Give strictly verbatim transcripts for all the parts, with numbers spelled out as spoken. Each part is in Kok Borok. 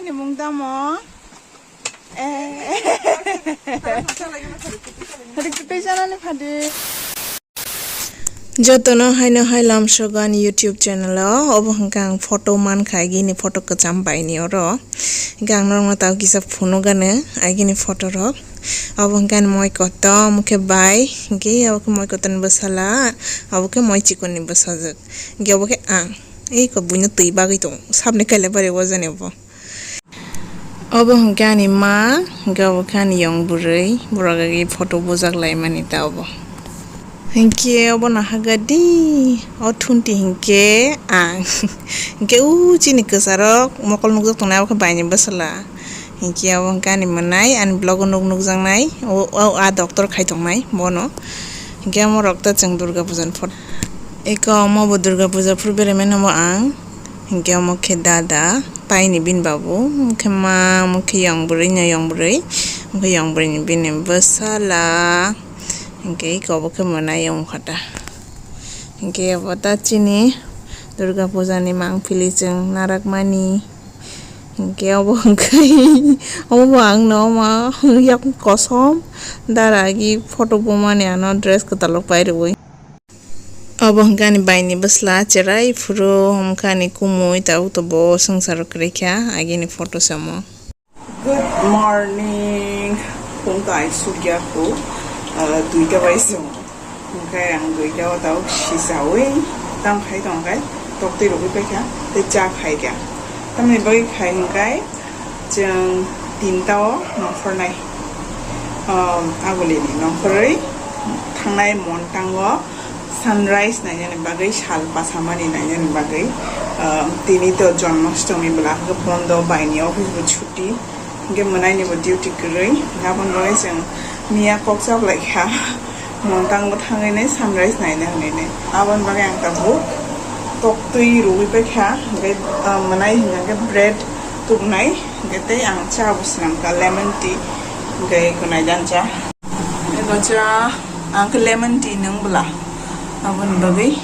Mung tamo? Eh. Rikitwi chanani phadi. Jotono haino hai lamsogo ani YouTube channel o. Obo hwnkhe ang photo mankha, agini photo kwcham baini oro. Hwnkhe ang norokno tao kisa phunukgano agini photo rok. Obo hwnkhe ani moi kotor, omo khe bai, hwnkhe obo khe moi kotorni bwsala, obo khe moi chikonni bwsajwk. Hwnkhe obo khe ang. Eko buino twi bagwi tongo. Sabni kailabari o jani obo. Obo hwnkhe ani ma, hwnkhe obo khe ani yong bwrwi. Borok agi photo bujak laimani ta obo. Hwnkhe obo no hagadi, o thunti hwnkhe ang. Hwnkhe o chini kwcharok mokol nukjak tongnai, obo khe baini bwsala. Hwnkhe obo hwnkhe ani mwnai, ani vlog o nuk nukjaknai. O, o, a doctor khai tongnai bono. Hwnkhe omo rok ta chwng Durga Puja ni photo. Eko omo bo Durga Puja phuru berai mano bo ang. Hwnkhe omo khe dada, paini bini babu. Omo khe ma, omo khe yong bwrwi no yong bwrwi. Omo khe yong bwrwi ni bini bwsala. Hwnkhe eko obo khe mwnai omo kha ta. Hwnkhe obo ta chini Durga Puja ni mangpili chwng narakmani. Hwnkhe obo hwnkhe omo bo ang no ma yakung kosom dara agi photo bumani ano dress kwtal rok pai rwui. Obo hwnkhe ani baini bwsla cherai phuru hwnkhe ani kumui tabuk to bo swngcharo kwrwi kha agini photo se omo. Good morning. Phone to ai sukya ko, ah, duita bai se omo. Hwnkhe ang duita o tabuk sisaui tang khai tong khai toktwi rwgwi paikha tei cha khai kha. Tamni bagwi khai hwnkhe chwng tinta o nongkhornai, um, agulini nongkhorwi thangnai Montang o sunrise nainani bagwi, sal pasamani nainani bagwi, um, tini to Janmashtami bwla hwnkhe bondo baini office bo chuti. Hwnkhe mwnaini bo duty kwrwi, aboni bagwi chwng miya kok chap lai kha, Montang bo thangwi nai sunrise naina hwnwi nai. Aboni bagwi ang tabuk toktwi rwui paikha, hwnkhe, ah, mwnai hwnkhe bread tubunai, hwnkhe tei ang cha bo swnam kha lemon tea, hwnkhe kunai dan cha. Eko cha ang khe lemon tea nung bwla, aboni bagwi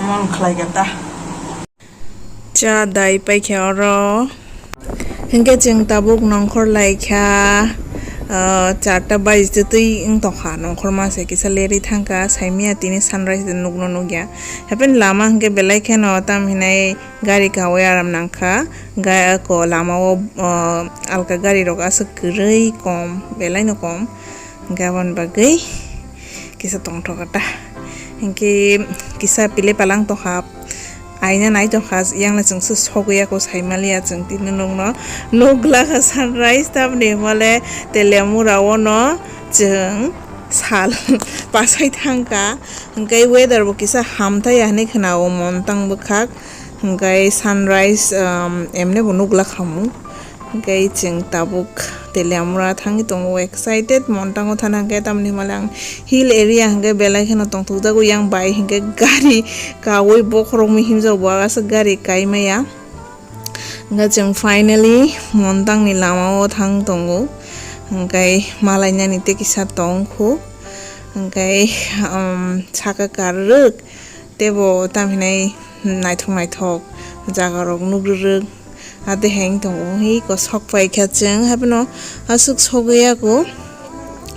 mon khlai kha ta. Cha dai paikha oro. Hwnkhe chwng tabuk nongkhor lai kha, ah, charta baji twi wng tongkha. Nongkhor masa kisa lerwi thangkha, saimaya tini sunrise de nukno nukya. Happen lama hwnkhe belai kheno tam hinai gari kawi aram nangkha. Ga-, ko lama o, ah, alka gari rok aswk kwrwi kom, belai no kom. Hwnkhe aboni bagwi kisa tongthok ta. Hwnkhe kisa pile palang tongkha. Aina nai tongkha, yang na chwngse sogwi ya ko saimaliya chwng tini nukno. Nukla kha sunrise tamni hwnmale Teliamura o no chwng sal pasai thangkha. Hwnkhe weather bo kisa hamthai ya hinwi khwna o Montang bwkhak. Hwnkhe sunrise, um, emne bo nukla khamu. Hwnkhe chwng tabuk Teliamura thangwi tongo, excited, Montango thana hwnkhe tamni hwnmale ang hill area hwnkhe belai kheno tongthokjago yang bai hwnkhe gari kaui bokhorok mui himjago bo aswk gari kai maya. Hwnkhe chwng finally Montangni lama o thang tongo, hwnkhe malainani tei kisa tongkhu, hwnkhe, um, saka karwrwk teibo tamhinai naithok naithok jaga rok nugrwrwk. Ate heng tongo hi ko sok pai kha chwng hapheno aswk sogwi ya ko.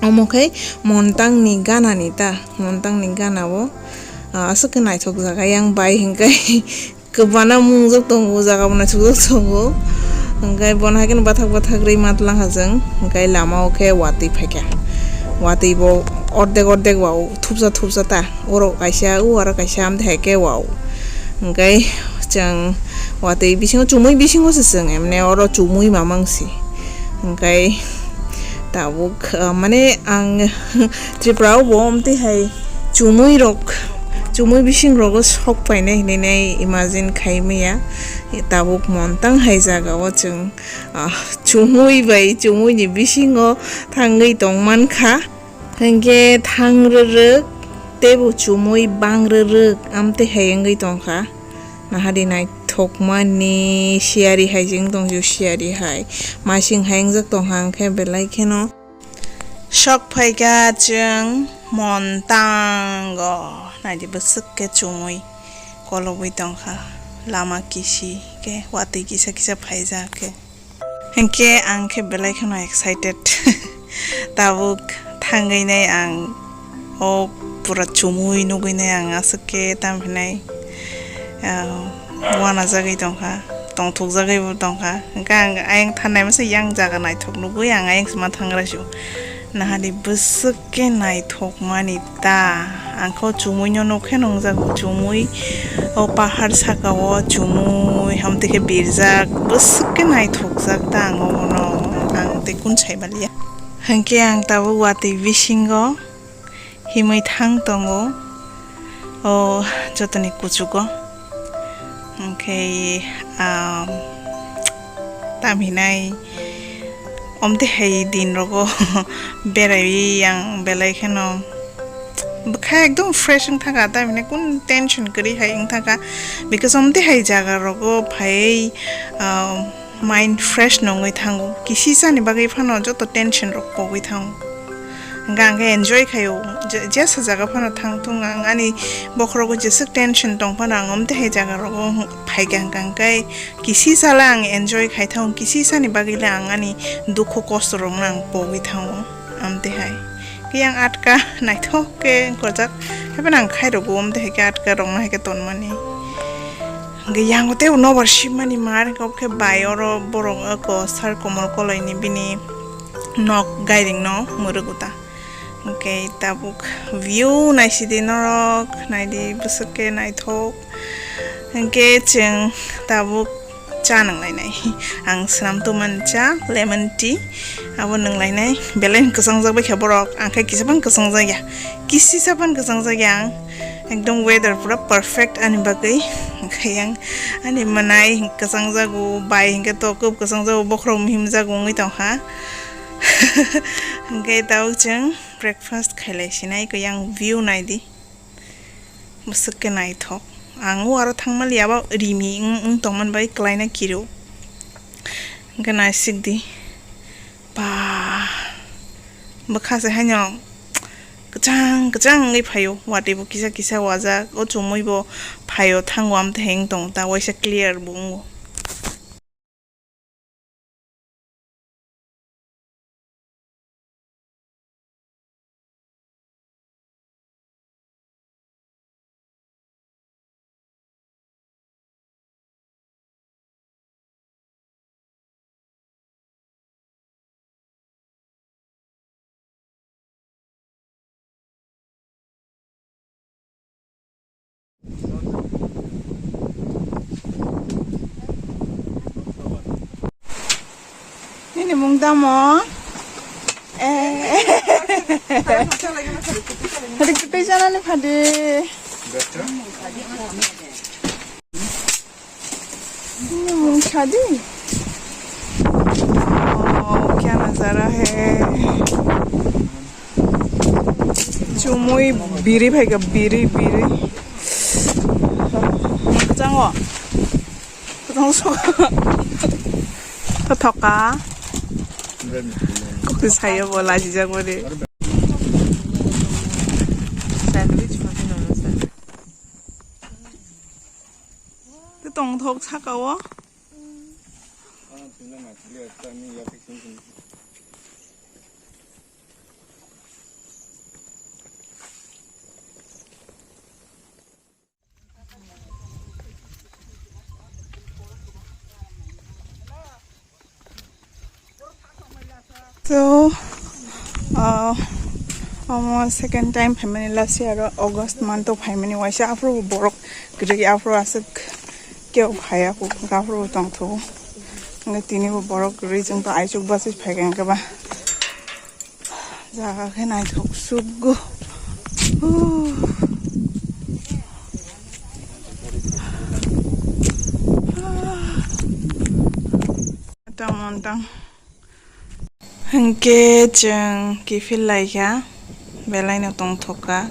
Omo khe Montang ni gana ni ta, Montang ni gana o, ah, aswk khe naithok jaga yang bai hwnkhe kwbana mungjak tongo, jaga bo naithok jak tongo. Hwnkhe bono hai kheno bathak bathak rwi matlang ha chwng, hwnkhe lama o khe watwi phai kha, watwi bo ordek ordek wa o thupsa thupsa ta, oro kaisa o aro kaisa amtwi hai khe wa o. Hwnkhe chwng watwi bisingo chumui bisingo se chwng emne oro chumui mamang si. Hwnkhe tabuk, ah, mane ang Tripura o bo amtwi hai chumui rok, chumui bising rogo sok painai hinwi nai imagine khai maya. Tabuk Montang hai jaga o chwng, ah, chumui bai chumui ni bisingo thangwi tong mankha. Hwnkhe thang rwrwk teibo chumui bang rwrwk amtwi hai wngwi tongkha. Nahadi naithokmani siyari hai jeng tongjo, siyari hai. Masing hai wngjak tongkha hwnkhe belai kheno. Sok phaikha chwng Montango. Naidi bwswk khe chumui kolobwi tongkha. Lama kisi Khe watwi kisa kisa phaijak khe. Hinkhe ang khe belai kheno excited. Tabuk thangwi nai ang o pura chumui nugwi nai ang aswk khe tamo hinai, ah, uanajagwi tongkha, tongthokjagwibo tongkha. Hinkhe ang ayang thanai masa yang jaga naithok nugwi ang ayang se ma thangra sio. Nahadi bwswk khe naithokmani ta. Ang khe o chumuino nukhe nungjago, chumui o pahar sakao chumui hamtwi khe birjak, bwswk khe naithokjak ta ang obono, ang tei kun saimanliya. Hinkhe ang tabuk watwi bisingo himwi thang tongo o jotoni kuchugo. Hinkhe, um, tamhinai omte hai din rogo beraiwi ang belai kheno bwkha ekdom fresh wng thangkha, tamhinai kun tension kwrwi hai wng thangkha, because omte hai jaga rogo phaiwi, um, mind fresh nongwi thango, kisisani bagwi phano joto tension rok pogwi thango. Hingkhe ang khe enjoy khaio, je-, jesa jaga phano thang thung ang ani bokhorogo jeswk tension tong phano ang omte hai jaga rogo phaikha hingkha hingkhe kisisa le ang enjoy khai thango, kisisani bagwi le ang ani dukhu kosto rokno ang pogwi thango, amte hai. Khe yang atka naithok khe wngkha jak, haiphano ang khairokgo omte hai khe atka rokno hai khe tonmani. Hingkhe yango tei nobar sibmani mar hingkhe obo khe bai oro borok oko sar komol koloini bini nok gairing no mwrwk uta. Hingkhe tabuk view naisidi norok, naidi bwswk khe naithok. Hingkhe chwng tabuk cha nanglainai. Ang swnam tongmani cha, lemon tea. Abo nwnglainai. Belai kwchangjak bai kha borok. Ang khe kisa phano kwchangjak ya. Kisisa phano kwchangjak ya ang. Ekdom weather pura perfect ani bagwi. Hingkhe ang ani mwnai kwchangjago, bai hingkhe tok kwchangjago, bokhorok mihimjago wngwi tongkha. Hingkhe tabuk chwng breakfast khailai sinai, khe yang view naidi. Bwswk khe naithok. Ang o aro thangmali abo rimi wng, wng tongmani bai kwlaina kiro. Hingkhe naisik di. Ba, bwkha se haino kwchang kwchang wngwi phaio, watwi bo kisa kisa wajak, o chumui bo phaio, thango amtwi hai wng tongo ta, waisa clear bo wngo. Nini mung tamo? Eh. Hari kwtwi chanani phadi. Nini mung khadi? Oh, kya nazara hai. Chumui biri phaikha, biri, biri. Kwchango. Kwchang sok. Kwthok ka. Kokti sayo bo lajijak bo de. Sandwich phaikha nang sandwich. Tongthok saka o. So, uh, omo second time phaimani last year o August month o phaimani waisa aphuru borok kwrwi aphuru aswk kebo phaiya kok aphuru tongthogo. Hwnkhe tini bo borok kwrwi chwng to aichuk bachwi phaikha hwnkhe ba. Jaga khe naithok sukgo. Tamo tang. Hwnkhe chwng kiphil laikha, belaino tongthokha.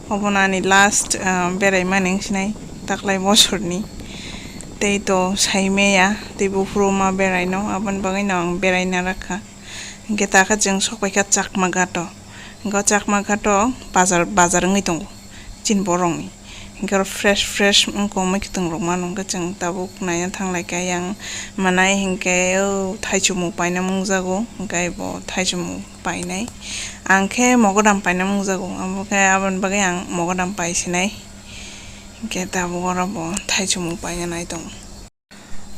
Obono ani last, ah, beraimani wngsinai taklai bosorni. Tei to saimeya, tei buphuru ma beraino, aboni bagwino ang beraina rakha. Hingke takhe chwng sokpaikha Chakma Ghato. Hingke o Chakma Ghato bazar, bazar wngwi tongo chini borokni. Hwnkhe oro fresh fresh wngkha, mwkhwtwng rok mano, hwnkhe chwng tabuk naina thanglaikha. Yang manai hwnkhe o thaichumung paina mungjago, hwnkhe bo thaichumung painai. Ang khe mogodam paina mungjago, abo khe aboni bagwi ang mogodam paisinai. Hwnkhe tabuk oro bo thaichumung paina nai tongo.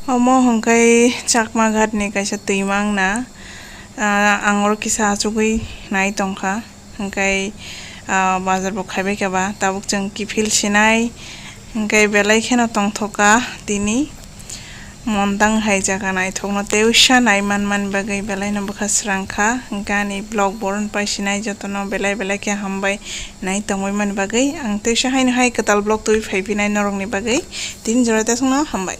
Omo hwnkhe Chakma Ghat ni kaisa twima wngna, ah, ang oro kisa achugwi nai tongkha, hwnkhe, ah, bazar bo khaibai khe ba tabuk chwng kiphil sinai, hwnkhe belai kheno tongthok kha tini. Mondang hai jaga naithokno tei uisa nai manmani bagwi belai no bwkha srang kha, hwnkhe ani vlog bo oro no pai sinai, jotono belai belai khe hambai nai tongwi mani bagwi. Ang tei uisa haino hai kwtal vlog twi phai phinai norokni bagwi, tini jora tei aswkno hambai.